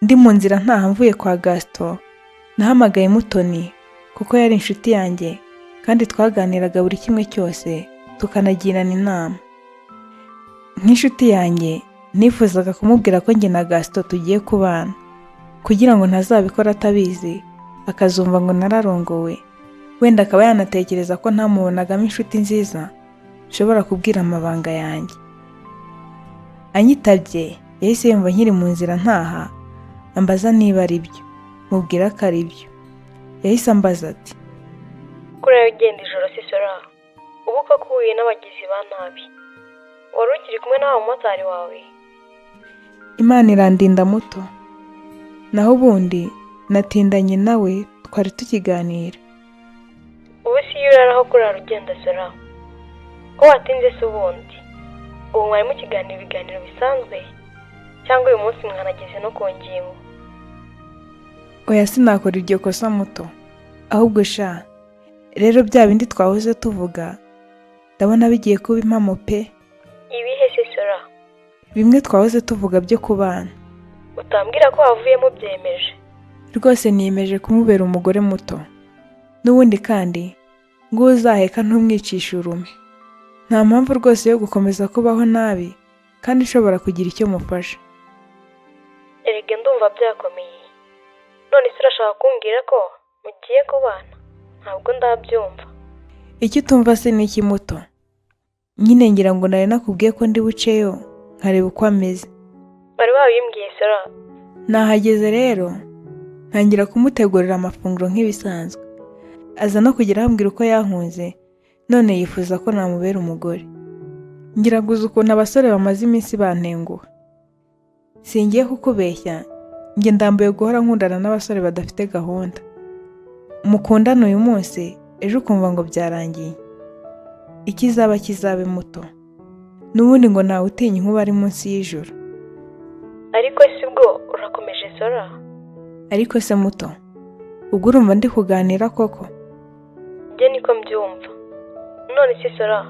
Ndi mu nzira ntaha mvuye kwa Gaston, nahamagaye Mutoni kuko yari inshuti yanjye kandi twaganiraga buri kimwe cyose, tukanagirana inama. Nk'inshuti yanjye, nifuzaga kumubwira ko njye na Gaston tugiye kubana, kugira ngo ntazabikora atabizi, akazumva ngo nararongowe, wenda akaba yanatekereza ko ntamubonagamo inshuti nziza nshobora kubwira amabanga yanjye. Anyitabye, yahise yumva nkiri mu nzira ntaha, ambaza niba ari byo, mubwira ko ari byo. Yahise ambaza ati: "Kuriya ugenda ijoro se Sora, ubu koko uhuye n'abagizi ba nabi, wari ukiri kumwe na wa mumotari wawe?" "Imana irandinda muto, naho ubundi natindanye nawe, twari tukiganira." "Ubu si iyo urara aho kurara ugenda Sora, ko watinze se ubundi? Ubu mwari mukiganira ibiganiro bisanzwe cyangwa uyu munsi mwanageze no ku ngingo?" "Oya, sinakora iryo kosa muto. Ahubwo sha rero, bya bindi twahoze tuvuga ndabona bigiye kuba impamo pe." "Ibihe se Sora?" "Bimwe twahoze tuvuga byo kubana." "Utambwira ko wavuyemo ubyemeje?" "Rwose niyemeje kumubera umugore muto. N'ubundi kandi ngo uzaheka ntumwicishe urume. Nta mpamvu rwose yo gukomeza kubaho nabi kandi nshobora kugira icyo mufasha." "Erega ndumva byakomeye. None se urashaka kumbwira ko mugiye kubana? Ntabwo ndabyumva." "Icyo utumva se ni iki muto? Nyine ngira ngo nari nakubwiye ko ndi buceyo nkareba uko ameze." "Wari wabimbwiye Sora." Nahageze rero, ntangira kumutegurira amafunguro nk'ibisanzwe, aza no kugera ambwira uko yankunze none yifuza ko namubera umugore. Ngira ngo uzi ukuntu abasore bamaze iminsi bantenguha. Singiye kukubeshya, njye ndambiwe guhora nkundana n'abasore badafite gahunda. Mukundana uyu munsi, ejo ukumva ngo byarangiye. Ikizaba kizabe muto. N'ubundi ngo ntawe utinya inkuba ari munsi y'ijuru." "Ariko si bwo urakomeje Sora?" "Ariko se muto, ubwo urumva ndi kuganira koko?" "Njye niko mbyumva. None se Sora,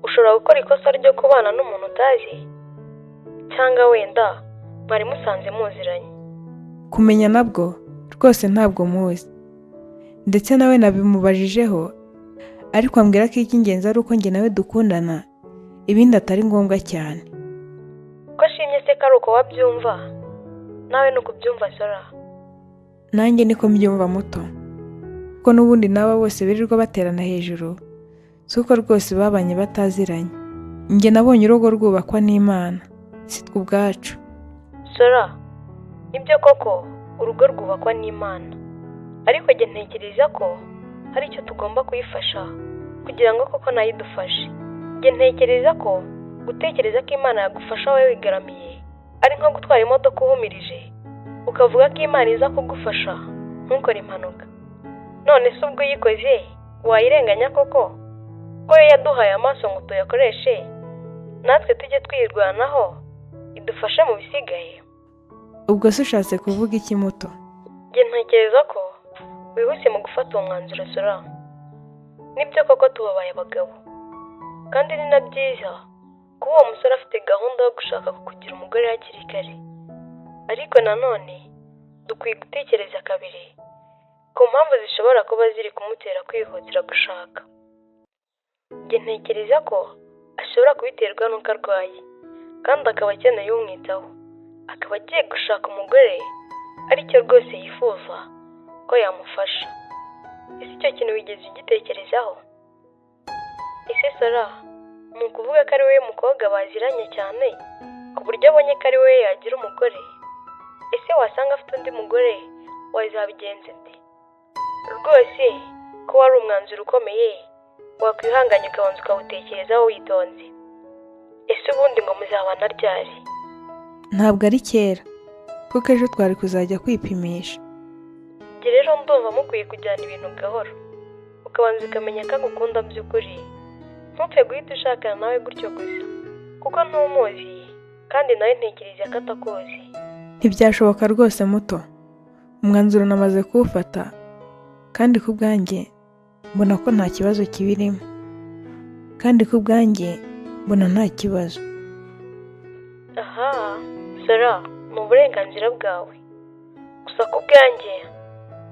ushobora gukora ikosa ryo kubana n'umuntu utazi? Cyangwa wenda mwari musanze muziranye?" "Kumenya nabwo rwose ntabwo muzi, ndetse nawe nabimubajijeho, ariko ambwira ko icy'ingenzi ari uko njye nawe dukundana, ibindi atari ngombwa cyane." "Ko ashimye se ko ari uko wabyumva, nawe ni ukubyumva Sora?" "Nanjye niko mbyumva muto, kuko n'ubundi n'aba bose birirwa baterana hejuru si uko rwose babanye bataziranye. Njye nabonye urugo rwubakwa n'Imana, si twe ubwacu." "Sora, nibyo koko urugo rwubakwa n'Imana, ariko njye ntekereza ko hari icyo tugomba kuyifasha kugira ngo koko nayo idufashe. Njye ntekereza ko gutekereza ko Imana yagufasha wowe wigaramiye ari nko gutwara imodoka uhumirije, ukavuga ko Imana iza kugufasha ntukore impanuka. None se ubwo uyikoze wayirenganya koko, ko yo yaduhaye amaso ngo tuyakoreshe, natwe tujye twirwanaho idufashe mu bisigaye?" "Ubwo se ushatse kuvuga iki muto?" "Njye ntekereza ko wihuse mu gufata uwo mwanzuro Sora. Nibyo koko tubabaye abagabo, kandi ni na byiza kuba uwo musore afite gahunda yo gushaka kukugira umugore hakiri kare, ariko nanone dukwiye gutekereza kabiri ku mpamvu zishobora kuba ziri kumutera kwihutira gushaka. Njye ntekereza ko ashobora kubiterwa n'uko arwaye kandi akaba akeneye umwitaho, akaba agiye gushaka umugore aricyo rwose yifuza ko yamufasha. Ese icyo kintu wigeze ugitekerezaho? Ese Sora, ni ukuvuga ko ari wowe mukobwa baziranye cyane ku buryo abonye ko ari wowe yagira umugore? Ese wasanga afite undi mugore, wazabigenza ute? Rwose ko wari umwanzuro ukomeye, wakwihanganye ukabanza ukawutekerezaho witonze. Ese ubundi ngo muzabana ryari?" "Ntabwo ari kera, kuko ejo twari kuzajya kwipimisha." "Njye rero ndumva mukwiye kujyana ibintu gahoro, ukabanza ukamenya ko agukunda by'ukuri. Ntupfe guhita ushakana nawe gutyo gusa, kuko ntumuzi kandi nawe ntekereza ko atakuzi." "Ntibyashoboka rwose muto. Umwanzuro namaze kuwufata, kandi ku bwanjye mbona ko nta kibazo kibirimo. Kandi ku bwanjye mbona nta kibazo." "Aha Sora, ni uburenganzira bwawe." Gusa ku bwanjye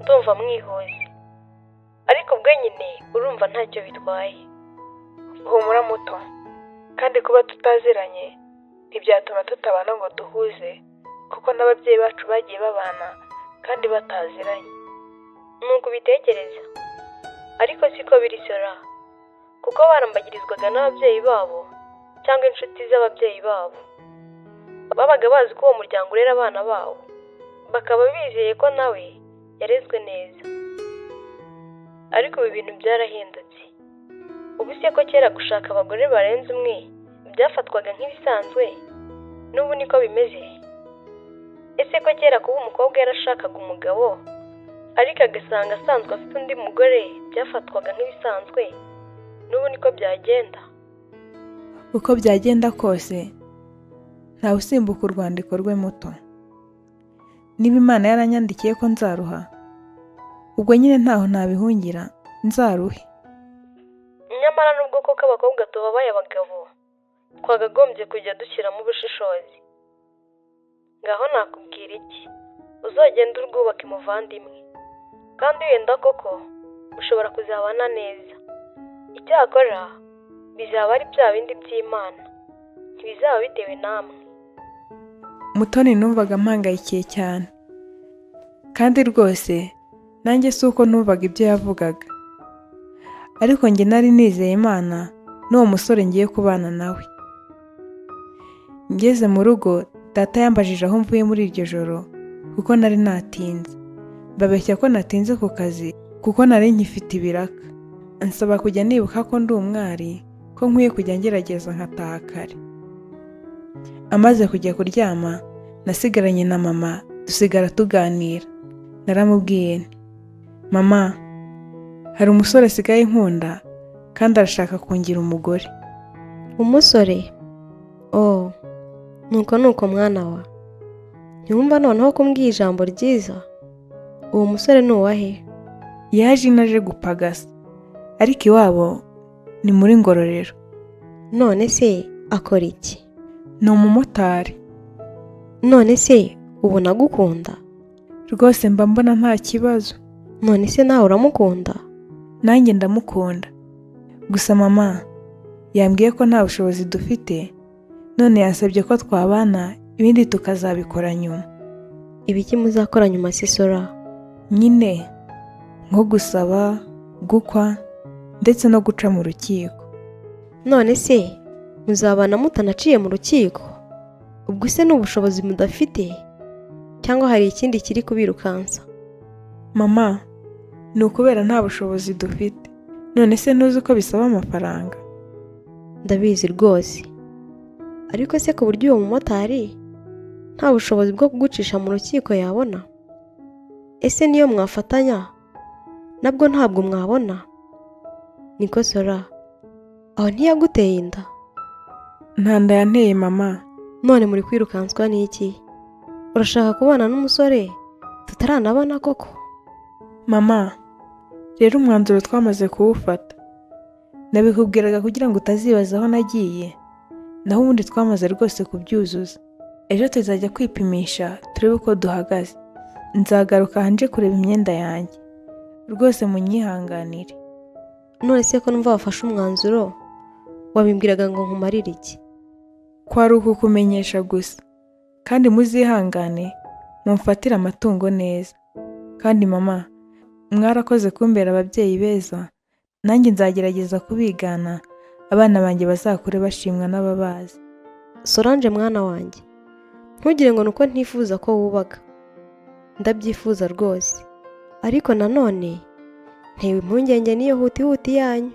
ndumva mwihuse, ariko ubwo nyine urumva ntacyo bitwaye. Humura muto, kandi kuba tutaziranye ntibyatuma tutabana ngo duhuze, kuko n'ababyeyi bacu bagiye babana kandi bataziranye. Nuko ubitekereza, ariko siko biri Sora, kuko barambagirizwaga n'ababyeyi babo cyangwa inshuti z'ababyeyi babo. Babaga bazi ko uwo muryango urera abana bawo, bakaba bizeye ko nawe yarezwe neza. Ariko ubu ibintu byarahindutse. Ubu se ko kera gushaka abagore barenze umwe byafatwaga nk'ibisanzwe, n'ubu niko bimeze? Ese ko kera kuba umukobwa yarashakaga umugabo ariko agasanga asanzwe afite undi mugore byafatwaga nk'ibisanzwe, n'ubu niko byagenda? Uko byagenda kose, ntawe usimbuka urwandiko rwe muto. Niba Imana yaranyandikiye ko nzaruha, ubwo nyine ntaho ntabihungira, nzaruhe. Nyamara nubwo koko abakobwa tubabaye abagabo, twagagombye kujya dushyiramo ubushishozi. Ngaho nakubwira iki, uzagende urwubake muvandimwe, kandi wenda koko ushobora kuzabana neza. Icyakora bizaba ari bya bindi by'Imana, ntibizaba bitewe namwe. Mutoni numvaga mpangayikiye cyane, kandi rwose nanjye si uko numvaga ibyo yavugaga, ariko njye nari nizeye Imana n'uwo musore ngiye kubana nawe. Ngeze mu rugo, data yambajije aho mvuye muri iryo joro kuko nari natinze. Mbabeshya ko natinze ku kazi kuko nari nkifite ibiraka. Ansaba kujya nibuka ko ndi umwari, ko nkwiye kujya ngerageza nkataha kare. Amaze kujya kuryama, nasigaranye na mama dusigara tuganira. Naramubwiye nti, mama, hari umusore asigaye nkunda kandi arashaka kungira umugore. Umusore? Oh, nuko nuko mwana wa. Ntiwumva noneho kumbwiye ijambo ryiza? Uwo musore ni uwahe? Yaje inaje gupagasa, ariko iwabo ni muri Ngororero. None se akora iki? Ni umumotari. None se ubona agukunda? Rwose mba mbona nta kibazo. None se nawe uramukunda? Nanjye ndamukunda. Gusa mama yambwiye ko nta bushobozi dufite, none yansabye ko twabana ibindi tukazabikora nyuma. Ibiki muzakora nyuma se Sora? Nyine nko gusaba, gukwa ndetse no guca mu rukiko. None se muzabana mutanaciye mu rukiko? Ubwo se ni ubushobozi mudafite cyangwa hari ikindi kiri kubirukansa? Mama, ni ukubera nta bushobozi dufite. None se ntuzi ko bisaba amafaranga? Ndabizi rwose. Ariko se ku buryo uwo mumotari nta bushobozi bwo kugucisha mu rukiko yabona? Ese niyo mwafatanya nabwo ntabwo mwabona? Niko Sora, aho ntiyaguteye inda? Nta nda yanteye mama. None muri kwirukanswa n'iki? Urashaka kubana n'umusore tutaranabana koko? Mama, rero umwanzuro twamaze kuwufata. Nabikubwiraga kugira ngo utazibaza aho nagiye, naho ubundi twamaze rwose kubyuzuza. Ejo tuzajya kwipimisha turebe uko duhagaze. Nzagaruka nje kureba imyenda yanjye. Rwose munyihanganire. None se ko numva wafashe umwanzuro, wabimbwiraga ngo nkumarire iki? Kwari ukukumenyesha gusa. Kandi muzihangane mumfatire amatungo neza. Kandi mama, mwarakoze kumbera ababyeyi beza, nanjye nzagerageza kubigana, abana banjye bazakure bashimwa n'ababazi. Solange mwana wanjye, ntugire ngo nuko ntifuza ko wubaka. Ndabyifuza rwose, ariko nanone ntewe impungenge n'iyo hutihuti yanyu.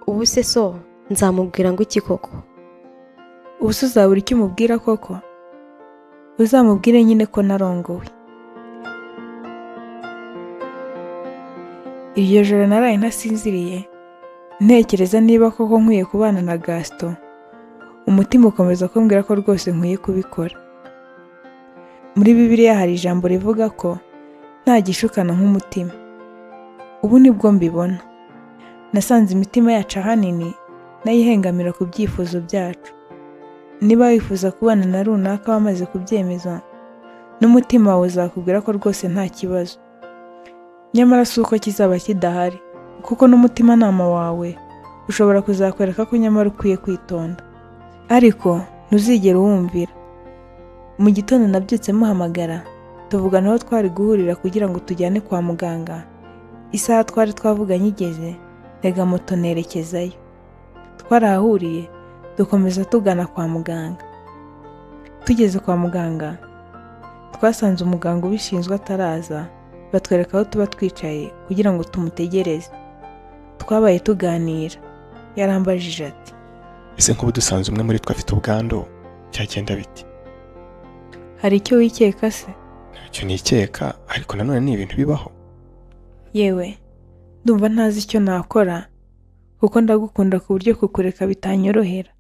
Ubu se so nzamubwira ngo iki koko? Ubu se uzabura icyo umubwira koko? Uzamubwire nyine ko narongowe. Iryo joro naraye ntasinziriye, ntekereza niba koko nkwiye kubana na Gaston. Umutima ukomeza kumbwira ko rwose nkwiye kubikora. Muri Bibiliya hari ijambo rivuga ko nta gishukana nk'umutima. Ubu nibwo mbibona. Nasanze imitima yacu ahanini nayo ihengamira ku byifuzo byacu. Niba wifuza kubana na runaka wamaze kubyemeza, N'umutima wawe uzakubwira ko rwose nta kibazo. Nyamara si uko kizaba kidahari, kuko n'umutimanama wawe ushobora kuzakwereka ko nyamara ukwiye kwitonda. Ariko ntuzigere uwumvira. Mu gitondo nabyutse muhamagara, tuvugana aho twari guhurira kugira ngo tujyane kwa muganga. Isaha twari twavuganye igeze, ntega moto nerekezayo. Twarahahuriye, dukomeza tugana kwa muganga. Tugeze kwa muganga, twasanze umuganga ubishinzwe ataraza, batwereka aho tuba twicaye kugira ngo tumutegereze. Twabaye tuganira, yarambajije ati: Ese nk'ubu dusanze umwe muri twe afite ubwandu, byagenda biti? Hari icyo wikeka se? Ntacyo nikeka, ariko nanone ni ibintu bibaho. Yewe, ndumva ntazi icyo nakora, kuko ndagukunda ku buryo kukureka bitanyorohera.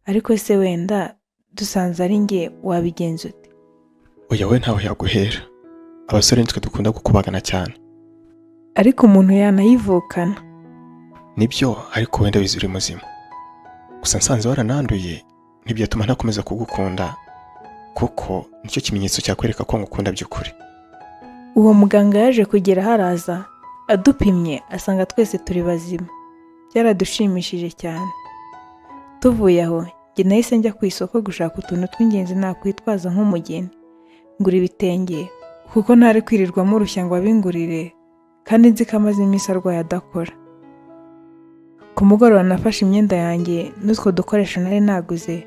Ariko se wenda dusanze ari njye, wabigenza ute? Oya, we ntawe yaguhera. Abasore nitwe dukunda gukubagana cyane. Ariko umuntu yanayivukana. Nibyo, ariko wenda wize uri muzima. Gusa nsanze warananduye, ntibyatuma ntakomeza kugukunda, kuko nicyo kimenyetso cyakwereka ko ngukunda by'ukuri. Uwo muganga yaje kugera haraza, adupimye asanga twese turi bazima. Byaradushimishije cyane. Tuvuye aho, njye nahise njya ku isoko gushaka utuntu tw'ingenzi nakwitwaza nk'umugeni. Ngura ibitenge, kuko ntari kwirirwamo urushya ngo abingurire, kandi nzi ko amaze iminsi arwaye adakora. Ku mugoroba nafashe imyenda yanjye n'utwo dukoresho nari naguze,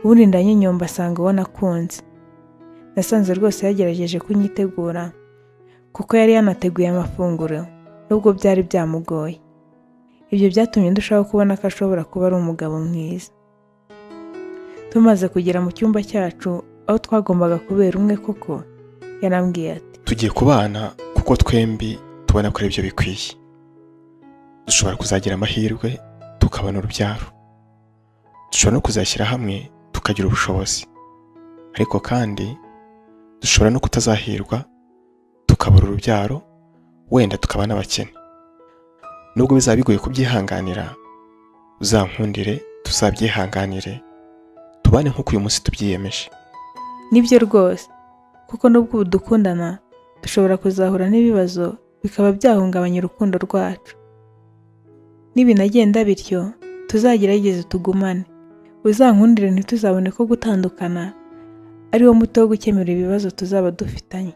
ubundi ndanyonyomba asanga uwo nakunze. Nasanze rwose yagerageje kunyitegura, kuko yari yanateguye amafunguro, nubwo byari byamugoye. Ibyo byatumye ndushaho kubona ko ashobora kuba ari umugabo mwiza. Tumaze kugera mu cyumba cyacu, aho twagombaga kubera umwe koko, yarambwiye ati: Tugiye kubana kuko twembi tubona ko aribyo bikwiye. Dushobora kuzagira amahirwe tukabona urubyaro. Dushobora no kuzashyira hamwe tukagira ubushobozi. Ariko kandi dushobora no kutazahirwa tukabura urubyaro, wenda tukaba n'abakene. Nubwo bizaba bigoye kubyihanganira, uzankundire tuzabyihanganire, tubane nk'uko uyu munsi tubyiyemeje. Nibyo rwose, kuko nubwo ubu dukundana, dushobora kuzahura n'ibibazo bikaba byahungabanya urukundo rwacu. Nibinagenda bityo, tuzagerageze tugumane. Uzankundire ntituzabone ko gutandukana ari wo muti wo gukemura ibibazo tuzaba dufitanye.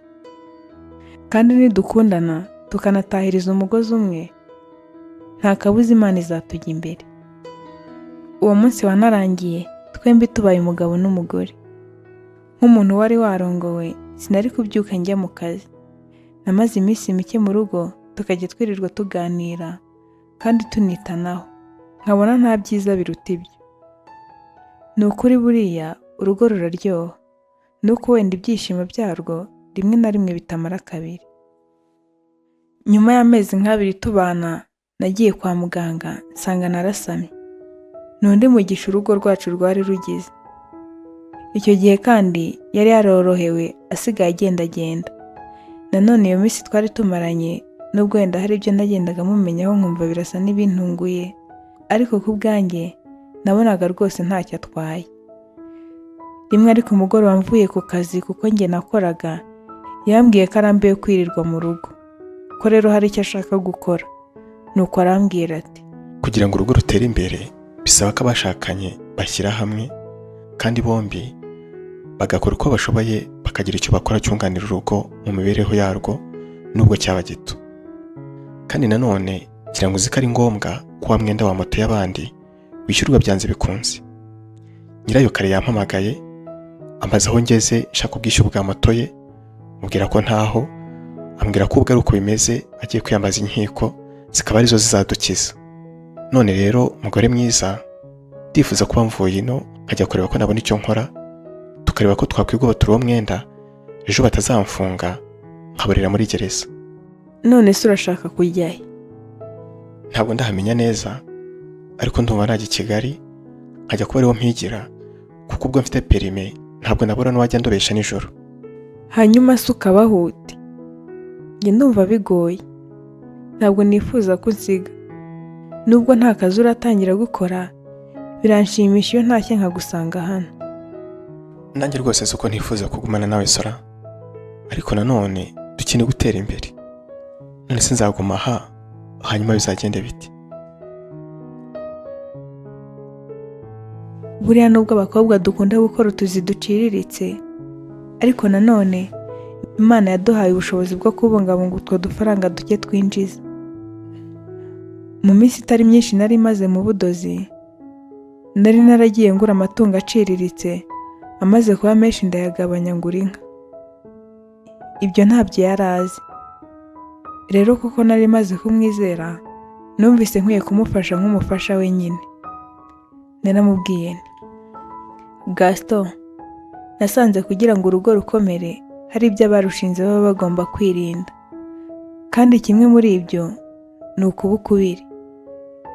Kandi nidukundana tukanatahiriza umugozi umwe, nta kabuza Imana izatujya imbere. Uwo munsi wanarangiye twembi tubaye umugabo n'umugore. Nk'umuntu wari warongowe, sinari kubyuka njya mu kazi. Namaze iminsi mike mu rugo, tukajya twirirwa tuganira kandi tunitanaho, nkabona nta byiza biruta ibyo. Ni ukuri buriya urugo ruraryoha, nuko wenda ibyishimo byarwo rimwe na rimwe bitamara kabiri. Nyuma y'amezi nk'abiri tubana, nagiye kwa muganga nsanga narasamye. Ni undi mugisha urugo rwacu rwari rugize. Icyo gihe kandi yari yarorohewe, asigaye agendagenda. Nanone iyo minsi twari tumaranye, nubwo wenda hari ibyo nagendaga mumenyaho nkumva birasa n'ibintunguye, ariko ku bwanjye nabonaga rwose ntacyo atwaye. Rimwe ariko umugoroba mvuye ku kazi, kuko njye nakoraga, yambwiye ko arambiwe kwirirwa mu rugo, ko rero hari icyo ashaka gukora. Nuko arambwira ati: Kugira ngo urugo rutere imbere, bisaba ko abashakanye bashyira hamwe, kandi bombi bagakora uko bashoboye, bakagira icyo bakora cyunganira urugo mu mibereho yarwo, nubwo cyaba gito. Kandi nanone ngira ngo uzi ko ari ngombwa ko wa mwenda wa moto y'abandi wishyurwa byanze bikunze. Nyirayo kare yampamagaye ambaza aho ngeze nshaka ubwishyu bwa moto ye, mubwira ko ntaho, ambwira ko ubwo ari uko bimeze agiye kwiyambaza inkiko, zikaba arizo zizadukiza. None rero mugore mwiza, ndifuza kuba mvuye ino nkajya kureba ko nabona icyo nkora, tukareba ko twakwigobotora uwo mwenda, ejo batazamfunga nkaborera muri gereza. None se urashaka kujyahe? Ntabwo ndahamenya neza, ariko ndumva najya i Kigali nkajya kuba ariho mpigira, kuko ubwo mfite perime ntabwo nabura n'uwajya ndobesha nijoro. Hanyuma se ukabaho ute? Njye ndumva bigoye. Ntabwo nifuza ko unsiga. Nubwo nta kazi uratangira gukora, biranshimisha iyo ntashye nkagusanga hano. Nanjye rwose si uko ntifuza kugumana nawe Sora, ariko nanone dukeneye gutera imbere. None se nzaguma aha hanyuma bizagende bite? Buriya nubwo abakobwa dukunda gukora utuzi duciriritse, ariko nanone Imana yaduhaye ubushobozi bwo kubungabunga utwo dufaranga duke twinjiza. Mu minsi itari myinshi nari maze mu budozi, nari naragiye ngura amatungo aciriritse, amaze kuba menshi ndayagabanya ngura inka. Ibyo ntabyo yari azi. Rero kuko nari maze kumwizera, numvise nkwiye kumufasha nk'umufasha we nyine. Naramubwiye nti Gaston, nasanze kugira ngo urugo rukomere hari ibyo abarushinze baba bagomba kwirinda, kandi kimwe muri ibyo ni ukuba ukubiri.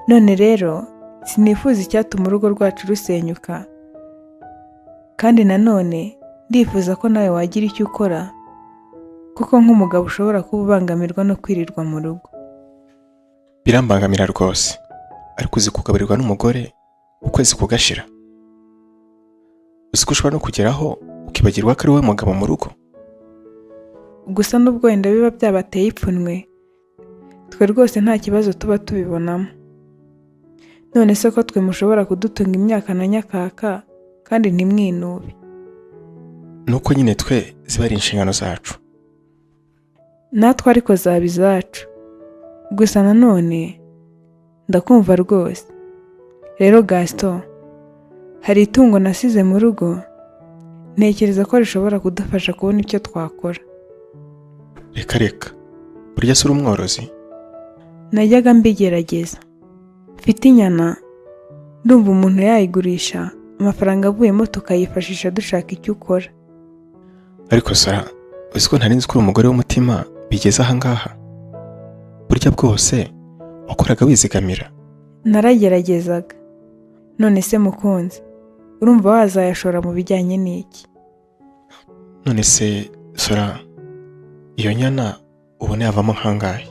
None rero sinifuza icyatuma urugo rwacu rusenyuka, kandi nanone ndifuza ko nawe wagira icyo ukora, kuko nk'umugabo ushobora kuba ubangamirwa no kwirirwa mu rugo. Birambangamira rwose, ariko uzi kugaburirwa n'umugore ukwezi kugashira? Uzi ko ushobora no kugeraho ukibagirwa ko ari wowe mugabo mu rugo? Gusa nubwo wenda biba byabateye ipfunwe, twe rwose nta kibazo tuba tubibonamo. None se ko twe mushobora kudutunga imyaka na nyakaka kandi ntimwinube? Nuko nyine twe ziba ari inshingano zacu. Natwe ariko zaba izacu. Gusa nanone ndakumva rwose. Rero Gaston, hari itungo nasize mu rugo, ntekereza ko rishobora kudufasha kubona icyo twakora. Reka reka, burya se uri umworozi? Najyaga mbigerageza. Mfite inyana, ndumva umuntu yayigurisha, amafaranga avuyemo tukayifashisha dushaka icyo ukora. Ariko Sora, uzi ko ntari nzi ko uri umugore w'umutima bigeze aha ngaha? Burya bwose wakoraga wizigamira? Narageragezaga. None se mukunzi, urumva wazayashora mu bijyanye n'iki? None se Sora, iyo nyana ubona yavamo nkangahe?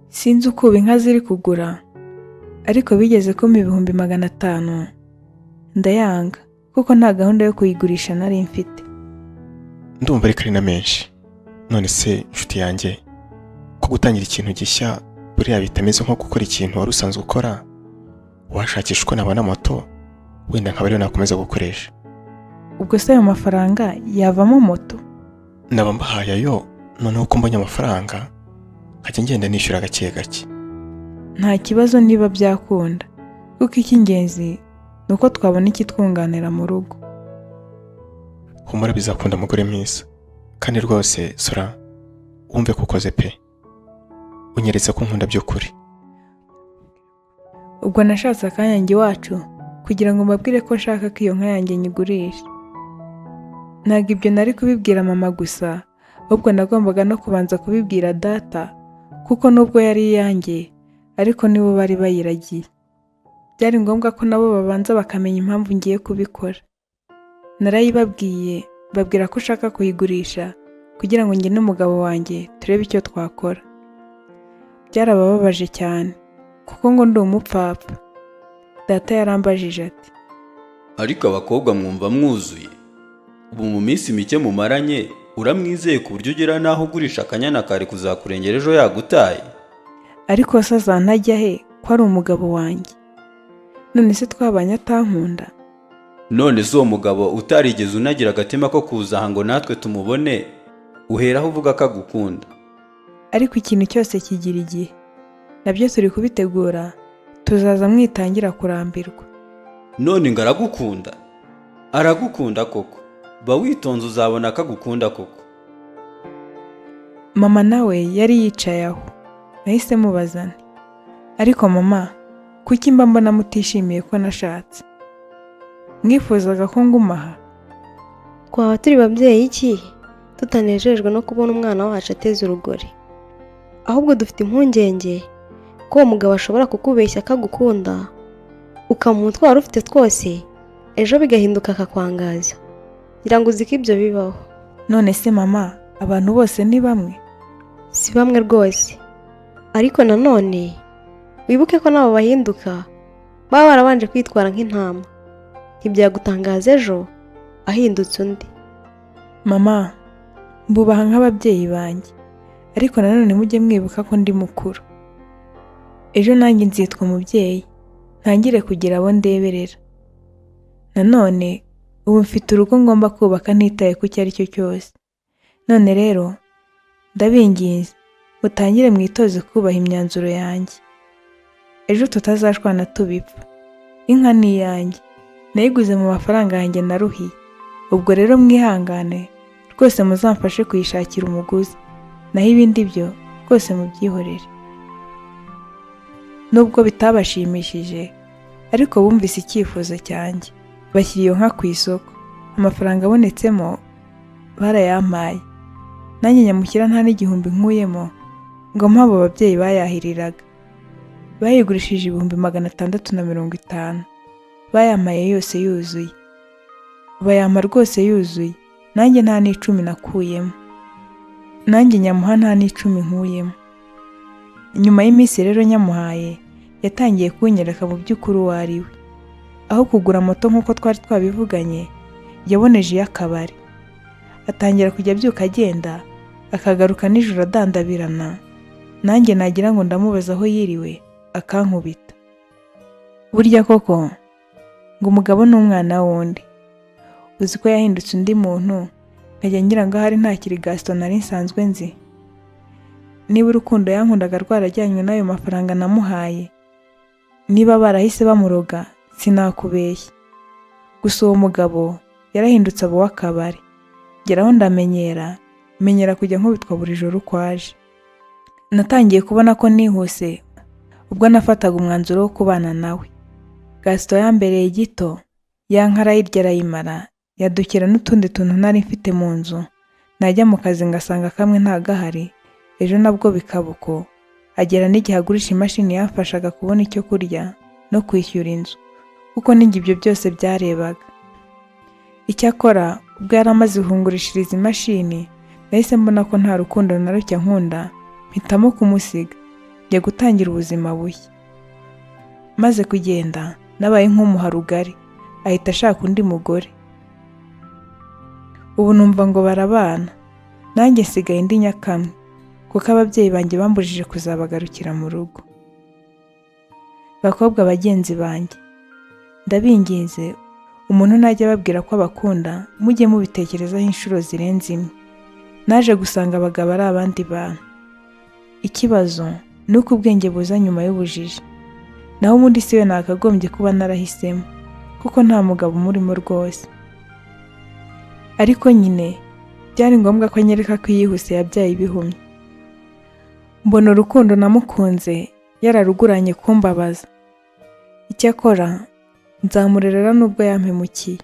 Sinzi uko ubu inka ziri kugura, ariko bigeze kumpa 500,000 ndayanga, kuko nta gahunda yo kuyigurisha nari mfite. Ndumva ariko ari na menshi. None se inshuti yanjye, ko gutangira ikintu gishya buriya bitameze nko gukora ikintu wari usanzwe ukora, washakisha uko nabona moto wenda nkaba ariyo nakomeza gukoresha. Ubwo se ayo mafaranga yavamo moto? Naba mbahaye ayo, noneho uko mbonye amafaranga nkajya ngenda nishyura gake gake. Nta kibazo niba byakunda, kuko icy'ingenzi ni uko twabona ikitwunganira mu rugo. Humura bizakunda mugore mwiza. Kandi rwose Sora, wumve ko ukoze pe, unyeretse ko nkunda by'ukuri. Ubwo nashatse akanya njye iwacu kugira ngo mbabwire ko nshaka ko iyo nka yanjye nyigurisha. Ntabwo ibyo nari kubibwira mama gusa, ahubwo nagombaga no kubanza kubibwira data, kuko nubwo yari iyanjye ariko nibo bari bayiragiye. Byari ngombwa ko nabo babanza bakamenya impamvu ngiye kubikora. Narayibabwiye, mbabwira ko ushaka kuyigurisha kugira ngo njye n'umugabo wanjye turebe icyo twakora. Byarabababaje cyane, kuko ngo ndi umupfapfa. Data yarambajije ati: Ariko abakobwa mwumva mwuzuye. Ubu mu minsi mike mumaranye uramwizeye ku buryo ugera n'aho ugurisha akanyana kare kuzakurengera ejo yagutaye? Ariko se azantajya he ko ari umugabo wanjye? None se twabanye atankunda? None se uwo mugabo utarigeze unagira agatima ko kuza aha ngo natwe tumubone, uheraho uvuga ko agukunda? Ariko ikintu cyose kigira igihe. Nabyo turi kubitegura, tuzaza mwitangira kurambirwa. None ngo aragukunda? Aragukunda koko. Ba witonze uzabona ko agukunda koko. Mama nawe yari yicaye aho. Nahise mubaza nti: Ariko mama, kuki mba mbona mutishimiye ko nashatse? Mwifuzaga ko nguma aha? Twaba turi babyeyi iki tutanejejwe no kubona umwana wacu ateze urugori? Ahubwo dufite impungenge ko uwo mugabo ashobora kukubeshya ko agukunda, ukamuha utwara ufite twose, ejo bigahinduka akakwangaza. Ngira ngo uzi ko ibyo bibaho. None se mama, abantu bose ni bamwe? Si bamwe rwose. Ariko nanone wibuke ko nabo bahinduka baba barabanje kwitwara nk'intama. Ntibyagutangaza ejo ahindutse undi. Mama, mbubaha nk'ababyeyi banjye, ariko nanone mujye mwibuka ko ndi mukuru. Ejo nanjye nzitwa umubyeyi, ntangire kugira abo ndeberera. Nanone ubu mfite urugo ngomba kubaka ntitaye ku icyo ari cyo cyose. None rero ndabinginze mutangire mwitoze kubaha imyanzuro yanjye. Ejo tutazashwana tubipfa. Inka ni iyanjye, nayiguze mu mafaranga yanjye naruhiye. Ubwo rero mwihangane rwose muzamfashe kuyishakira umuguzi, naho ibindi byo rwose mubyihorere. Nubwo bitabashimishije ariko bumvise icyifuzo cyanjye, bashyira iyo nka ku isoko. Amafaranga abonetsemo barayampaye, nanjye nyamushyira nta n'igihumbi nkuyemo ngo mpe abo babyeyi bayahiriraga. Bayigurishije 650,000, bayampaye yose yuzuye, bayampa rwose yuzuye, nanjye nta n'icumi nakuyemo, nanjye nyamuha nta n'icumi nkuyemo. Nyuma y'iminsi rero nyamuhaye, yatangiye kunyereka mu by'ukuri uwo ari we. Aho kugura moto nk'uko twari twabivuganye, yaboneje iy'akabari, atangira kujya abyuka agenda, akagaruka nijoro adandabirana, nanjye nagira ngo ndamubaza aho yiriwe, akankubita. Burya koko ngo umugabo ni umwana w'undi. Uzi ko yahindutse undi muntu, nkajya ngira ngo ahari ntakiri Gaston nari nsanzwe nzi. Niba urukundo yankundaga rwarajyanywe n'ayo mafaranga namuhaye, niba barahise bamuroga sinakubeshya. Gusa uwo mugabo yarahindutse aba uw'akabari, ngeraho ndamenyera, menyera kujya nkubitwa buri joro uko aje. Natangiye kubona ko nihuse ubwo nafataga umwanzuro wo kubana nawe. Gaston yambereye gito, ya nka arayirya arayimara, yadukira n'utundi tuntu nari mfite mu nzu, najya mu kazi ngasanga kamwe ntagahari, ejo nabwo bikaba uko, agera n'igihe agurisha imashini yamfashaga kubona icyo kurya no kwishyura inzu, kuko ninjye ibyo byose byarebaga. Icyakora ubwo yari amaze kungurishiriza imashini, nahise mbona ko nta rukundo na ruke ankunda, mpitamo kumusiga, njya gutangira ubuzima bushya. Maze kugenda nabaye nk'umuha rugari, ahita ashaka undi mugore. Ubu numva ngo barabana, nanjye nsigaye ndi nyakamwe, kuko ababyeyi banjye bambujije kuzabagarukira mu rugo. Bakobwa bagenzi banjye, ndabinginze umuntu najya ababwira ko abakunda, mujye mubitekerezaho inshuro zirenze imwe. Naje gusanga abagabo ari abandi bantu. Ikibazo ni uko ubwenge buza nyuma y'ubujiji, naho ubundi si we nakagombye kuba narahisemo, kuko nta mugabo umurimo rwose. Ariko nyine byari ngombwa ko anyereka ko iyihuse yabyaye ibihumye. Mbona urukundo namukunze yararuguranye kumbabaza. Icyakora nzamurerera nubwo yampemukiye.